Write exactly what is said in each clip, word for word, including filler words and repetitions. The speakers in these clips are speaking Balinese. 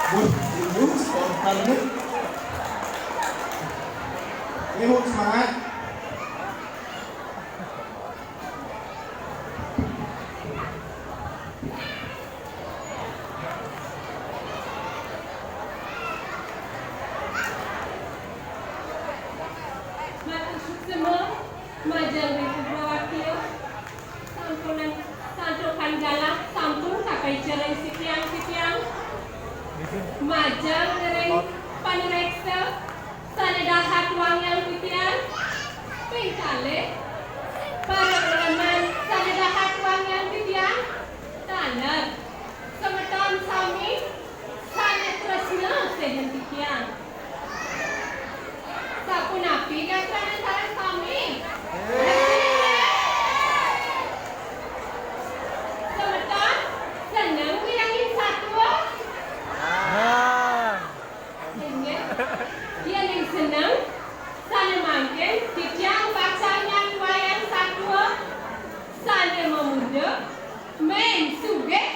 Wih, ini spontan nih. Ini mau semangat. Matur suksma, majeng ring Purwakya, sampunang santukan galah sampun kapaica ring sitiang-sitiang. Majeng ring panureksa sane dahat wangiang titiang, ping kalih para uleman sane dahat wangiang titiang, taler semeton sami sane tresna sihin titiang. Sapunapi gatrané sareng sami? Semeton seneng mirengin satua? Inggih. Yéning seneng, sane mangkin titiang bakal nyatuayang satua sane mamuda Mén Sugih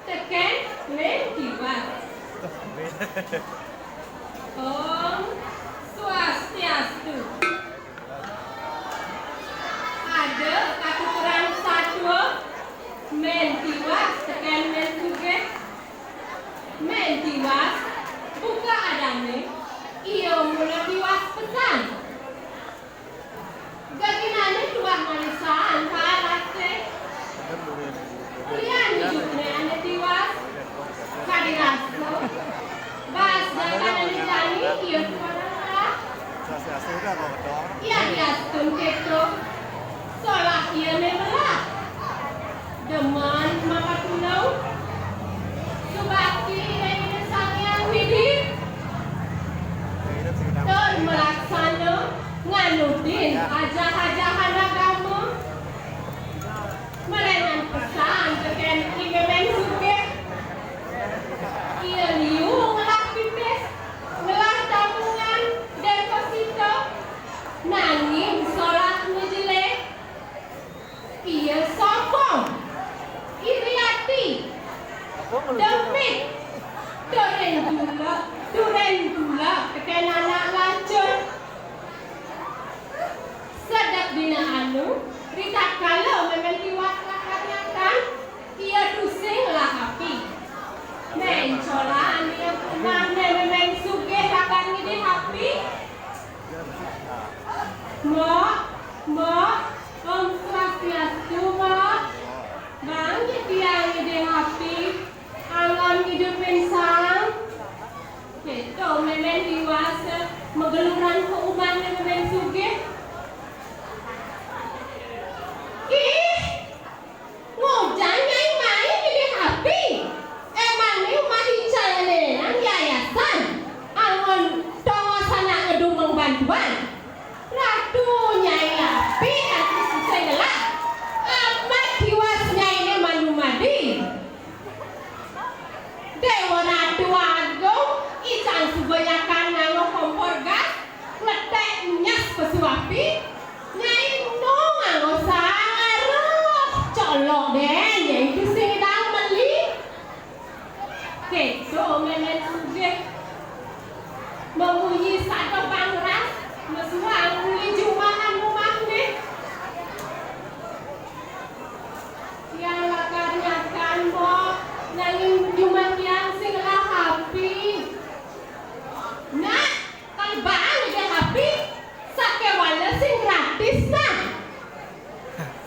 tekén Mén Tiwas. Om Swastiastu. Ada katuturan satua Mén Tiwas tekén Mén Sugih. Mén Tiwas, buka adané, ia mula tiwas pesan. Geginané tuah malisan ka alasé. Ulian ijukné ané tiwas. Kadi rasa baas jagané jani ia tuah rasa. Ia diastun kéto. Solah ia né melah. Demen makatulung. Subakti ring Ida Sang Hyang Widhi. Tur malaksana nganutin ajah-ajahan agama. Malénan pesan tekén I Mémén Sugih. Ia liu ngelah pipis, ngelah tabungan deposito, nanging solah majelé. Ia sombong, iri ati, demit, turin dula, turin dula tekén anak lacur. Sedek dina anu, ritatkala Mémén Tiwas lakar nyakan, ia tusing ngelah api. Méncolan ia punahné Mémén Sugih lakar ngidih api. Mbok, Mbok, Om Swastiastu, Mbok. Bang ja tiang ngidih api, anggon ngidupin saang. Kéto Mémén Tiwas mageluran ka umahné Mémén Sugih. Ih, ngudiang Nyai mai ngidih api? Emangné umah icané nang yayasan? Anggon tongos anak ngedumeng bantuan? Ratu Nyai api, Ratu Sing ngelah. Amat tiwas Nyainé manumadi. Déwa Ratu Agung, ican suba nyakan nganggo kompor gas, ngletek nyes pesu api, Nyai nu nganggo saang, aruh, colok dén, Nyai tusing nyidang meli. Kéto Mémén Sugih. Mamunyi sada pangras, mesuang uli jumah anu mahné. Tiang lakar nyakan, Mbok, nanging jumah tiang sing ngelah api. Nak, kalebang ngidih api, sakéwala sing gratis, nah.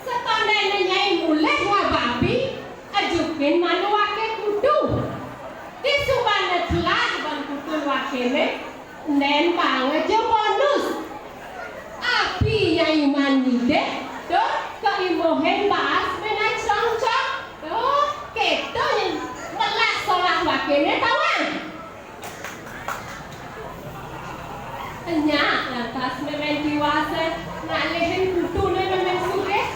Satondéné Nyai mulih ngaba api, ejukin malu waké kutu. Disubané telah ban kutu wakéné, nembang ja bonus. Api Nyai man ngidih, tuh, kaimuhin baas minab crongcong. Tuh, kéto nyen melah solah wakéné tawang. Nyak lantas Mémén Tiwas ngalihin kutuné Mémén Sugih.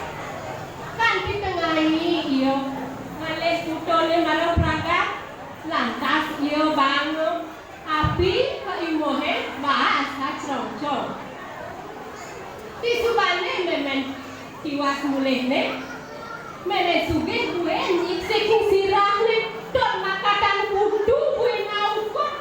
Kanti tengai ia ngalih kutuné mara pragat, lantas ia baanga api kaimuhin baas sacrongcong. Disubané Mémén Tiwas mulihné, Mémén Sugih buin nyiksikin sirahné, tur makatan kutu buin ngaukud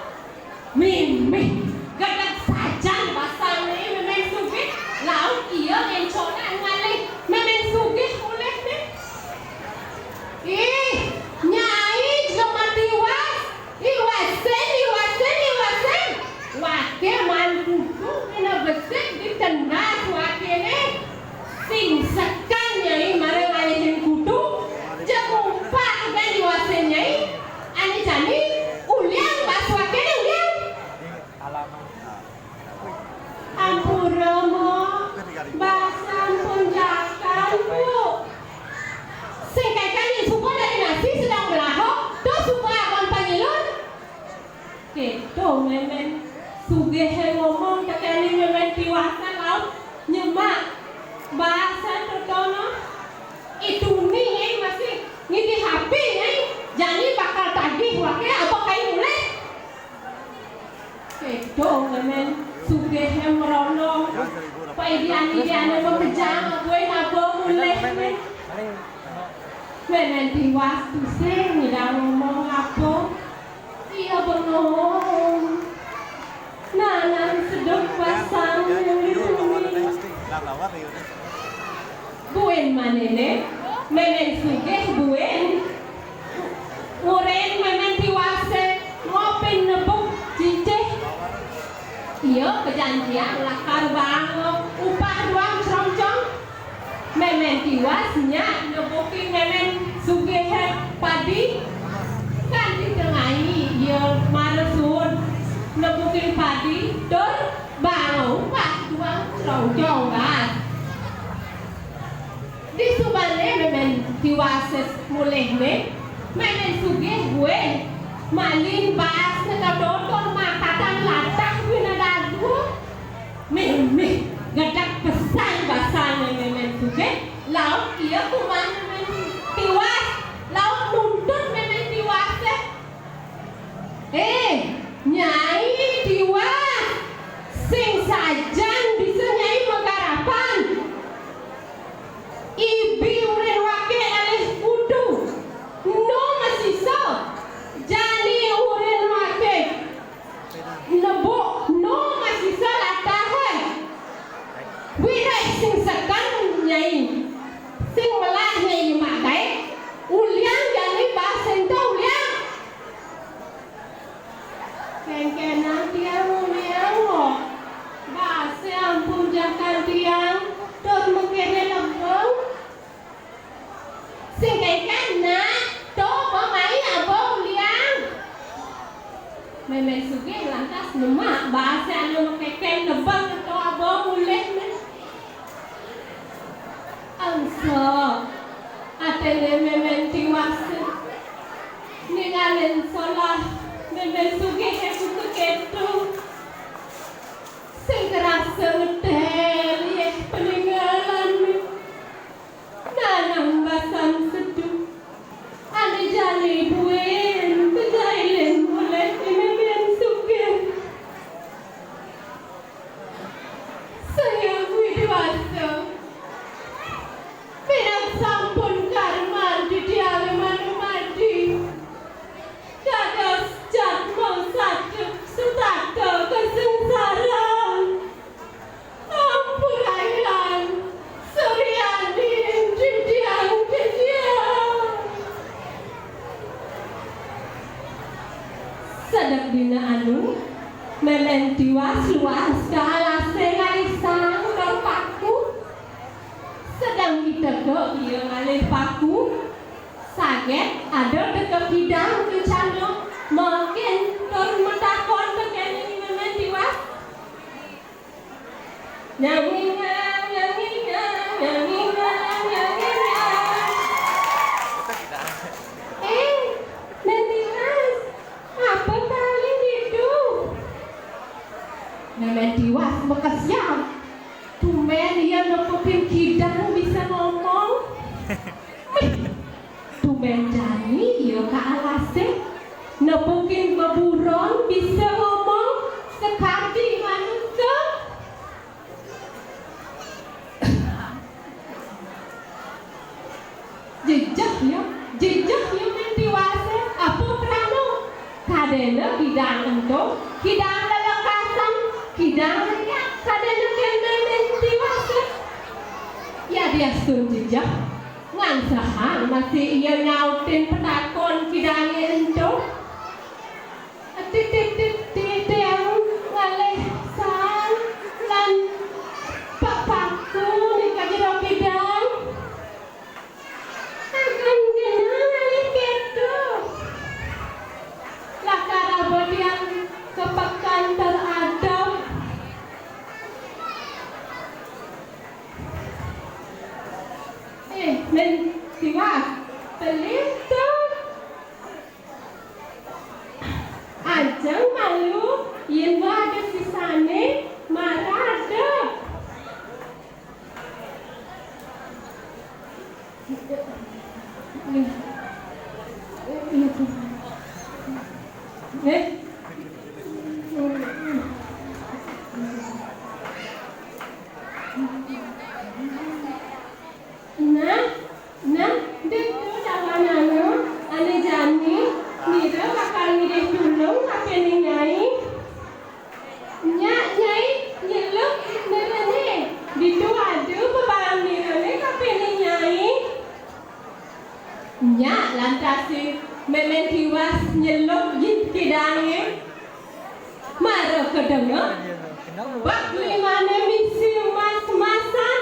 Kéto Mémén Sugihé ngomong, tekéning Mémén Tiwasé laut nyemak baasé totono. Ituni nyai masih ngidih api, nyai. Jani bakal tagih waké apa kai mulih. Kéto Mémén Sugihé mrono. Paidian-idiané makejang, abuin apa mulih, Mén. Mémén Tiwas tusing ngidang ngomong apa. Ia bengong. Nanan sedek basang. Buin maniné, Mémén Sugih buin. Urin Mémén Tiwasé ngopin nebuk cicih. Ia kajanjiang lakar baanga upah duang crongcong. Mémén Tiwas nyak nebukin Mémén Sugihé padi. Kanti tengai ia mara suud nebukin padi tur baanga upah duang crongcong, Bas. Disubané Mémén Tiwas mulihné, Mémén Sugih buin malin baas neka doton makatan latah bina dadua. Mimih gedeg pesan basané Mémén Sugih, laut ia kuman Mémén Tiwas, laut nuntut Mémén Tiwasé. Eh, Nyai Tiwas, sing sajan bisa Nyai magarapan. Ibi urin waké alih kutu, nu masisa, jani urin waké nebuk nu masisa latahé. Wiréh sing seken Nyai, sing melah Nyai nyemak gaé, uliang jani baas ento uliang. Kénkénang tiang uliang, Mbok. Baasé ampun jakan tiang, tur mengkéné lebeng. Sing kénkén, Nak, to pamai aba uliang. Mémén Sugih lantas nyemak baasé anu makénkén lebeng ento aba mulih, Mén. Angsa atiné Mémén Tiwas ningalin solah Mémén Sugihé buka kéto. Sing karasa ngetél yéh paningalan. Nanang basan seduh ané jani buin kajailin olih Mémén Sugih. Sang Widhi Wasa, minab sampun karman titiang manumadi dados jadma satu sutata kasangsaran. Ampurayang suryaning titiang titiang. Sedek dina anu, Mémén Tiwas luas ka alasé ngalih saang tur paku. Sedeng i teka ia ngalih paku, saget ada teka kidang kencana makin tur matakon tekéning Mémén Tiwas. Nyanginggang, nyanginggang, nyanginggang, nyanginggang. Eh, Mémén Tiwas, apa kali ditu? Mémén Tiwas makesiab. Tumbén ia nepukin kidang bisa ngomong. Mih, tumbén jani ia ka alasé, nepukin beburon bisa ngomong sakadi manusa. Jejeh ia, jejeh ia Mén Tiwasé, apa krana? Kadéna kidang ento, kidang lelekasan, kidang riak, kadéna kéné Mén Tiwasé. Yadiastun jejeh, ngansehang masih ia nyautin patakon kidangé ento. Titik, titik, titik, ngalih saang lan papaku nika jero kidang. Agan genah ngalih kéto. Lakar aba tiang ka peken tur adep. Eh, Mén Tiwas, pelih to. Ajeng Yén wah ada sisané, mara ada. Eh? Nah, nah, ditu dawanana, ané jani, nira bakal ngidih tulung kapining Nyai. Nyak, Nyai, nyeluk nirané. Ditu ada bebaang nirané kapining Nyai. Nyak lantas si Mémén Tiwas nyeluk jit kidangé. Mara kadéngé, bak limané misi mas-masan,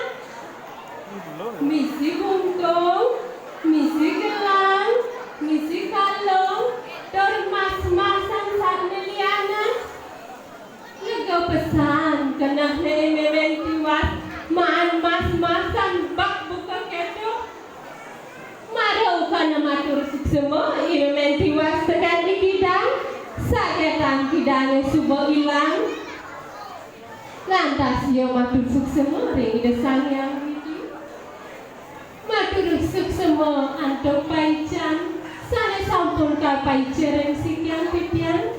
misi buntung, misi gelang, misi kalung, tur mas-masan sané lianan. Lega pesan kenehné Mémén Tiwas maan mas-masan bak buka kéto. Mara ukana matur suksma I Mémén Tiwas tekén I Kidang, sakétan kidangé suba ilang. Lantas ia matur suksma ring Ida Sang Hyang Widi. Matur suksma antuk paican sané sampun kapaica ring sikian titiang.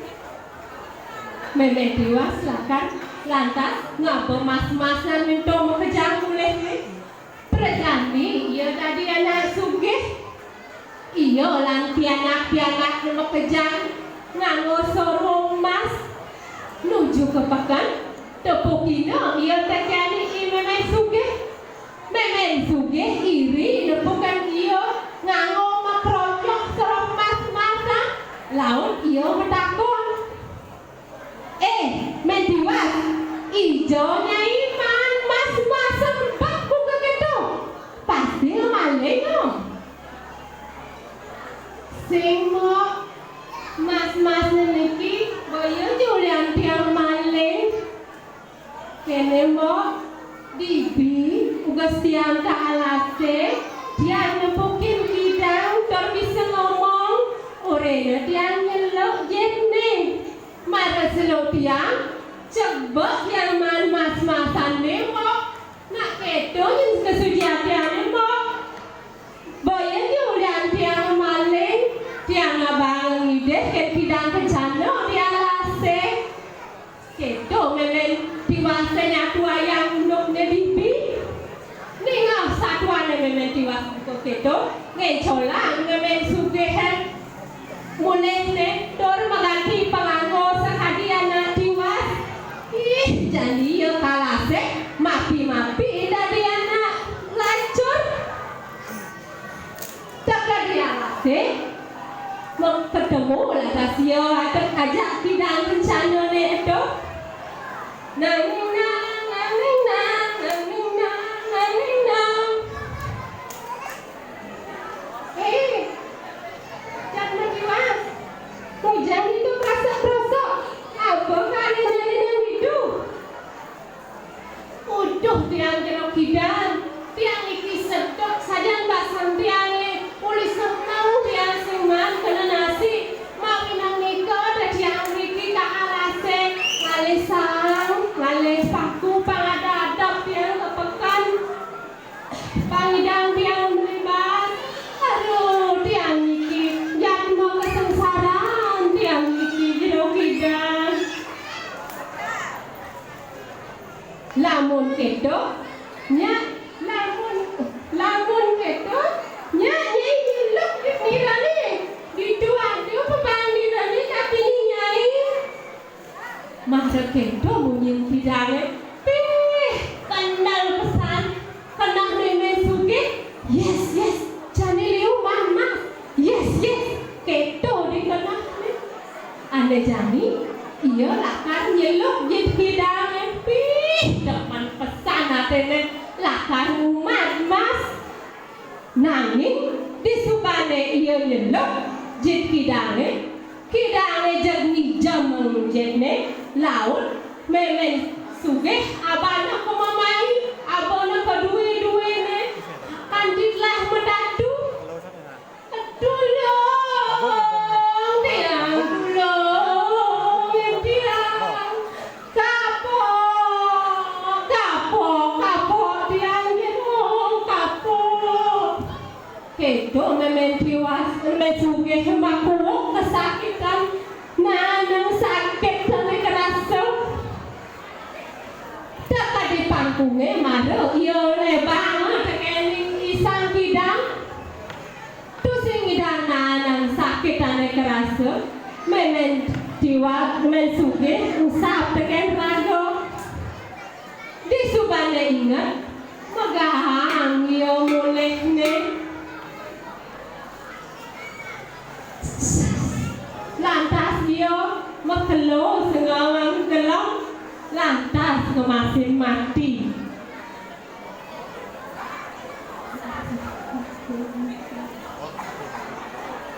Mémén Tiwas lakar lantas ngaba mas-masan ento makejang mulihné. Prajani ia dadi anak sugih. Ia lan pianak-pianakné makejang nganggo sorung emas nuju ka peken, tepukina ia tekén I Mémén Sugih. Mémén Sugih iri nepukin ia nganggo makrocoh sorung emas-emasan, laut ia matakon. Eh, Mén Tiwas, ija Nyai maan mas-masan bak buka kéto. Pasti maling, no. Sing, Mbok, mas-masné niki boya ja ulian tiang maling. Kéné, Mbok, dibi ugas tiang ka alasé, tiang nepukin kidang tur bisa ngomong, orahina tiang nyeluk jitné. Mara seluk tiang, cebek tiang maan mas-masané, Mbok. Nak kéto nyen kasuci atiané, Mbok. Boya ja ulian tiang maling, tiang ngabang ngidih kén kidang kencana di alasé. Kéto Mémén Tiwasé nyatuayang undukné dibi. Ningeh satuané Mémén Tiwas buka kéto, ngéncolang Mémén Sugihé mulihné tur maganti panganggo sakadi anak tiwas. Ih, jani ia ka alasé mapi-mapi dadi anak lacur. Teka di alasé, ketemu lantas ia ajak kidang kencanané ento. Nanging nang, nanging nang, nanging nang, nanging nang. Eh, Cak Matiwas, hujan itu kerasa-kerasa. Apa kalian jadi nang itu? Uduh tiang jero kidang, tiang niki sedek sajan basan tiangé, uli seneng tiang sing maan kena nasi, mawinan nika da tiang niki ka alasé, ngalih saang, ngalih paku pang ada-ada tiang ka peken. Pang nyidang tiang meli baas, aduh tiang niki, jadma kasangsaran tiang niki jero kidang. Lamun kéto, nya, lamun, lamun kéto, nya Nyai nyeluk jit nirané. Ditu ada pebaang nirané kapining Nyai. Mara kéto munyin kidangé, pih, kendel pesan. Kenehné Mén Sugih, yes, yes, jani liu maan mas, yes, yes, kéto di kenehné. Ané jani, ia lakar nyeluk jit kidangé, pih, demen pesan atiné lakar ngumat mas. Nanging disubané ia nyeluk jit kidangé, kidangé jeg ngijemang jitné, laut Mémén Sugih abana ka mamai, abana ka dué-duéné, kanti telah madatu. Tulung tiang, tulung Kungé mara ia lebang tekéning I Sang Kidang. Tusing ngidang naanang sakitané karasa, mémén tiwa, mémén sugih usap tekén raga. Disubané inget, megahang ia mulihné. Lantas ia makelo sengawang gelem, lantas ngemasin mati.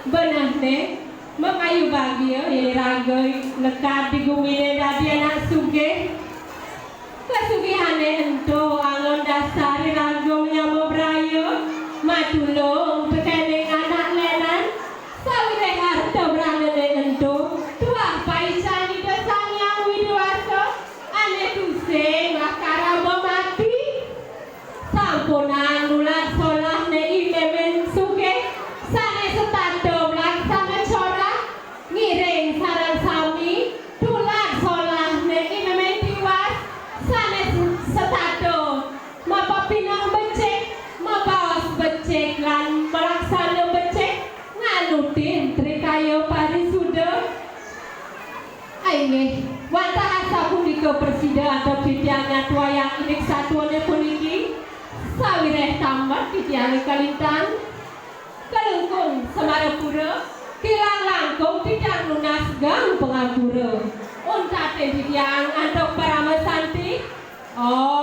Benehné, makayu bagia yén raga lekad di guminé dadi anak sugih. Kasugihané ento anggon dasar raga nyama braya, matulung tekéning anak lénan, sawiréh arta branané ento, tuah paican Ida Sang Hyang Widi Wasa, ané tusing lakar aba mati. Sampunang nulad solahné I Mémén Sugih, sané setata malaksana corah, ngiring sareng sami, tulad solahné I Mémén Tiwas, sané setata mapapineh becik, mabaos becik lan malaksana becik, nganutin trikaya parisuda. Inggih, wantah asapunika prasida antuk titiang nyatuayang indik satuané puniki, sawiréh tambet titiangé kalintang. Klungkung Semarapura, kirang langkung titiang nunas geng pangampura. Untatin titiang antuk parama santi. Om